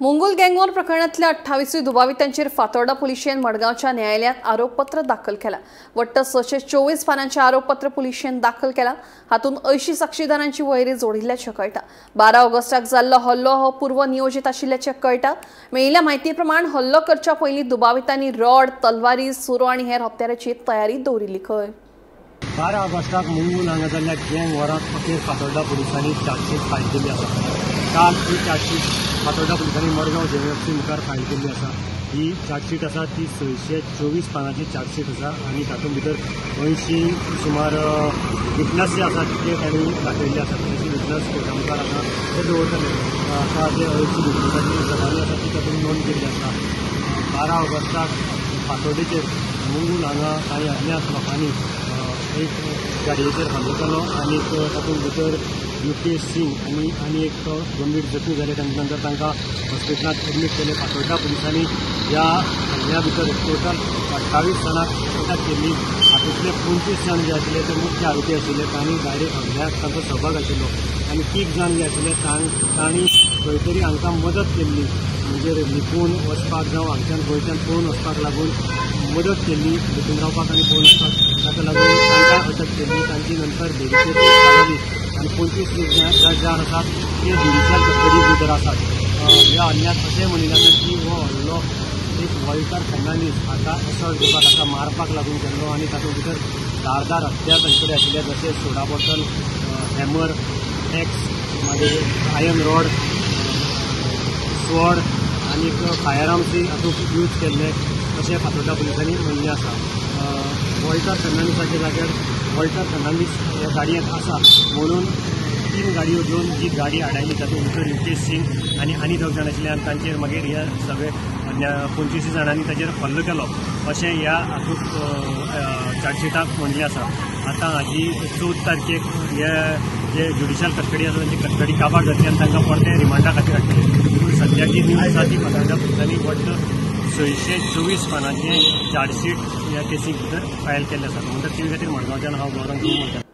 Mungul gang war प्रकरणांतल्या 28 दुबावितांचेर Fatorda पुलिशेन मडगांवच्या न्यायालयात आरोपपत्र दाखल केला। वट्ट 624 पानांचे आरोपपत्र पुलिशेन दाखल केला। हातूंत 80 साक्षीदारांची वळेरी जोडिल्ल्याचें कळटा। 12 ऑगस्टाक जाल्लो हल्लो हो पूर्वनियोजित आशिल्ल्याचें कळटा। मेळिल्ल्या म्हायती प्रमाण हल्लो करच्या पयलीं दुबावितांनी रॉड, तलवारी, सुरो आनी हेर हत्याराची तयारी दवरिल्ली खंय। 12 ऑगस्टाक मुंगूल हांगा जाल्ल्या गँग वॉरांत अखेर फातोर्डा पुलिसांनी चार्जशीट फायल केल्ली आसा। काल ही चार्जशीट फातोर्डा पुलिसांनी मडगांव जेएमएफसी मुखार फायल केल्ली आसा। ही चार्जशीट आसा ती 624 पानांची चार्जशीट आसा आनी तातूंत भितर 80 सुमार विटनस जे आसात ते तांणी दाखयल्ले आसात। 80 विटनस कोर्टा मुखार आसा ते दवरतले। आतां जे 80 विटनसाची जबानी आसा ती तातूंत नोंद केल्ली आसा। 12 ऑगस्टाक फातोर्डेचेर मुंगूल हांगा कांय अज्ञात लोकांनी एक गाडयेचेर हल्लो केलो आनी तातूंत भितर युकेश सिंग आनी एक गंभीर जखमी जाले। तांच्या नंतर तांकां हॉस्पिटलांत एडमीट केले। फातोर्डा पुलिसांनी ह्या हल्ल्या भितर टोटल 28 जाणांक अटक केल्ली। हातूंतले 25 जाण जे आशिल्ले ते मुख्य आरोपी आशिल्ले, तांणी डायरेक्ट हल्ल्याक तांचो सहभाग आशिल्लो आनी 3 जाण जे आशिल्ले तांणी खंय तरी हांकां मदत केल्ली, म्हणजे लिपून वचपाक जावं हांगच्यान गोंयच्यान पळून वचपाक लागून मदत केल्ली, लिपून रावपाक आनी पळून वचपाक, ताका लागून तांकां अटक केल्ली। तांची नंतर बेरीचेर जाली आनी 25 जाण आसात ते ज्युडिशियल कस्टडी भितर आसात। ह्या हल्ल्यात अशें म्हणिल्लें आसा की हो हल्लो एक वॉल्टर फर्नांडीस हाका असल्ट दिवपाक, हाका मारपाक लागून केल्लो आनी तातूंत भितर धारदार हत्यार तांचे कडेन आशिल्ले, जशें सोडा बॉटल, हॅमर, एक्स, मागीर आयर्न रॉड, स्वॉर्ड आनी फायर आर्म्सूय हातूंत यूज केल्ले अशें फातोर्डा पुलिसांनी म्हणिल्लें आसा। वॉल्टर फर्नांडीसाच्या जाग्यार वॉल्टर फर्नांडीस ह्या गाडयेंत आसा म्हणून 3 गाडयो घेवन जी गाडी आडायली तातूंत भितर युकेश सिंग आनी आनी 2 जाण आशिल्ले आनी तांचेर मागीर ह्या सगळे 25 जाणांनी ताचेर हल्लो केलो अशें ह्या हातूंत चार्जशीटाक म्हणिल्लें आसा। आतां हाजी 14 तारखेक हे जे ज्युडिशियल कस्टडी आसा तांची कस्टडी काबार जातली आनी तांकां परते रिमांडा खातीर हाडटले। पूण सद्याची न्यूज आसा ती फातोर्डा पुलिसांनी वट्ट 624 पानांचें चार्जशीट ह्या केसीक भितर फायल केल्लें आसा। म्हणटकच ते खातीर मडगांवच्यान हांव गौरव म्हणटा।